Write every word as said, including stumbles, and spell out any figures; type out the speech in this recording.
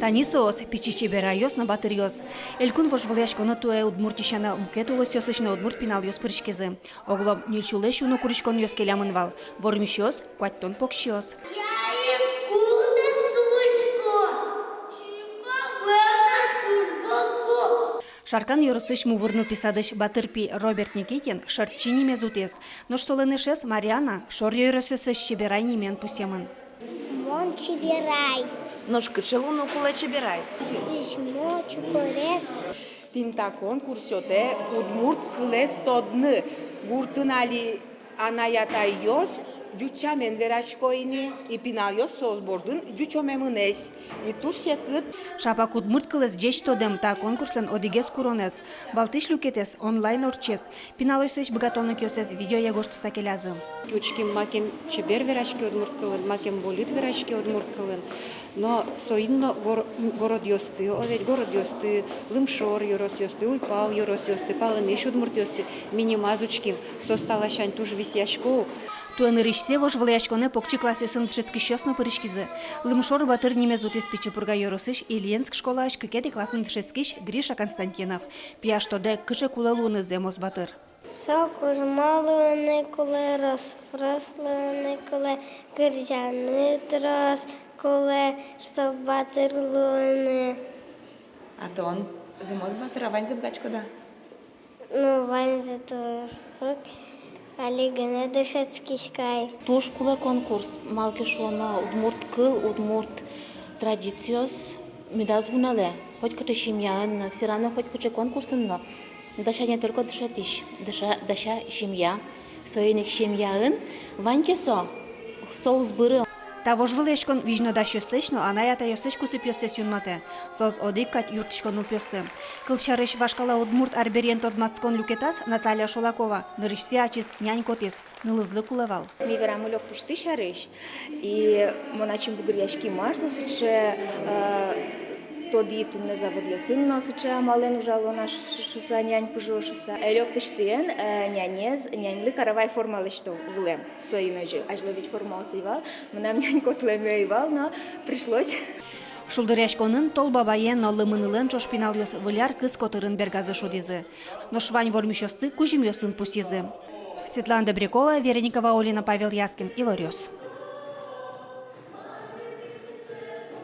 Тани соос, пичи чеберайёс но батыръёс. Элькун вожвылъяськонэ туэ Удмуртиысь но мукет улосъёсысь но удмурт пиналъёс пыриськизы. Оглом ньыль сюлэсь уно куриськонъёс келямын вал. Вормисьёс — куатьтон покчиос. Я ик кудӥз луисько, чика вӧлдэ шужбоку. Шаркан ёросысь Мувыр нылпи садысь батыр пи Роберт Никитин Шӧртчи нимез утӥз. Нош солэн эшез Марианна шор ёросысь чеберай нимен пусъемын. Мон чеберай. Нош кыӵе луыны кулэ чеберай? Визьмо, чукырес. Тӥни та конкурс сётэ удмурт кылэз тодны. Гуртын али анай-атайёс ӟуч сямен верасько ини, и пиналъёс соос бордын ӟучомемынэсь. И туж секыт. Шапак удмурт кылэз ӟеч тодэм — та конкурслэн одӥгез куронэз. Валтӥсь люкетэз онлайн ортчиз. Пиналъёслэсь быгатонлыкъёссэс видеое гожтыса келязы. Учким, макем чебер вераське удмурт кылын, макем вольыт вераське удмурт кылын. Но соин но гор-, городъёсты, о ведь, городъёсты, лымшор ёросъёсты, уйпал ёросъёсты, палэнысь удмуртъёсты ми нимаз учким. Соос та ласянь туж висъясько ук. Туэ нырысьсэ вожвылъяськонэ покчи классъёсын дышетскисьёс но пыриськизы. Лымшор батыр нимез утӥз Пичи Пурга ёросысь Ильинск школаысь кыкетӥ классын дышетскись Гриша Константинов. Пияш тодэ, кыӵе кулэ луыны зэмос батыр. Со кужмо луыны кулэ, рос-прос луыны кулэ, кырӟаны трос кулэ, чтоб батыр луыны. А тон зэмос батыр-а, ваньзэ быгатӥськод-а? Ну, ваньзэ туж ук, али гинэ дышетскисько ай. Туж кулэ конкурс, малы ке шуоно, удмурт кыл, удмурт традициос медаз вунэлэ. Хоть кыӵе семьяын но, всё равно хоть кыӵе конкурсын но дася не только дышетӥсь, дыша-, дася семья. Соин ик семьяын вань ке со, со уз быры. Та вожвылъяськон визьнодасьёслэсь но анай-атайёслэсь кусыпъёссэс юнматэ. Соос одӥг кадь юрттӥсько нылпиосты. Кылсярысь, вашкала удмурт арбериен тодматскон люкетаз Наталья Шулакова нырысьсэ ачиз нянь котӥз. Нылызлы кулэ вал. Ми верамы лёктусьты сярысь. И мон ачим бугыръяськи, мар со сыӵе, э, тодӥ, туннэ заводъёсын но сыӵе амалэн ужало на ш-, шуса, нянь пыжо шуса. Э, лёктысьтыен, э, нянез, няньлы каравай форма лэсьто вылэм. Соин озьы, азьло ведь формаос ӧй вал, мынам нянь котлэме ӧй вал, но пришлось. Шулдыръяськонын Тол Бабаен но Лымынылэн ӵош пиналъёс Выль ар кыз котырын бергазы шудӥзы. Нош вань вормисьёсты кузьымъёсын пусйизы. Светлана Добрякова, Вероника Ваулина, Павел Яскин, «Иворъёс».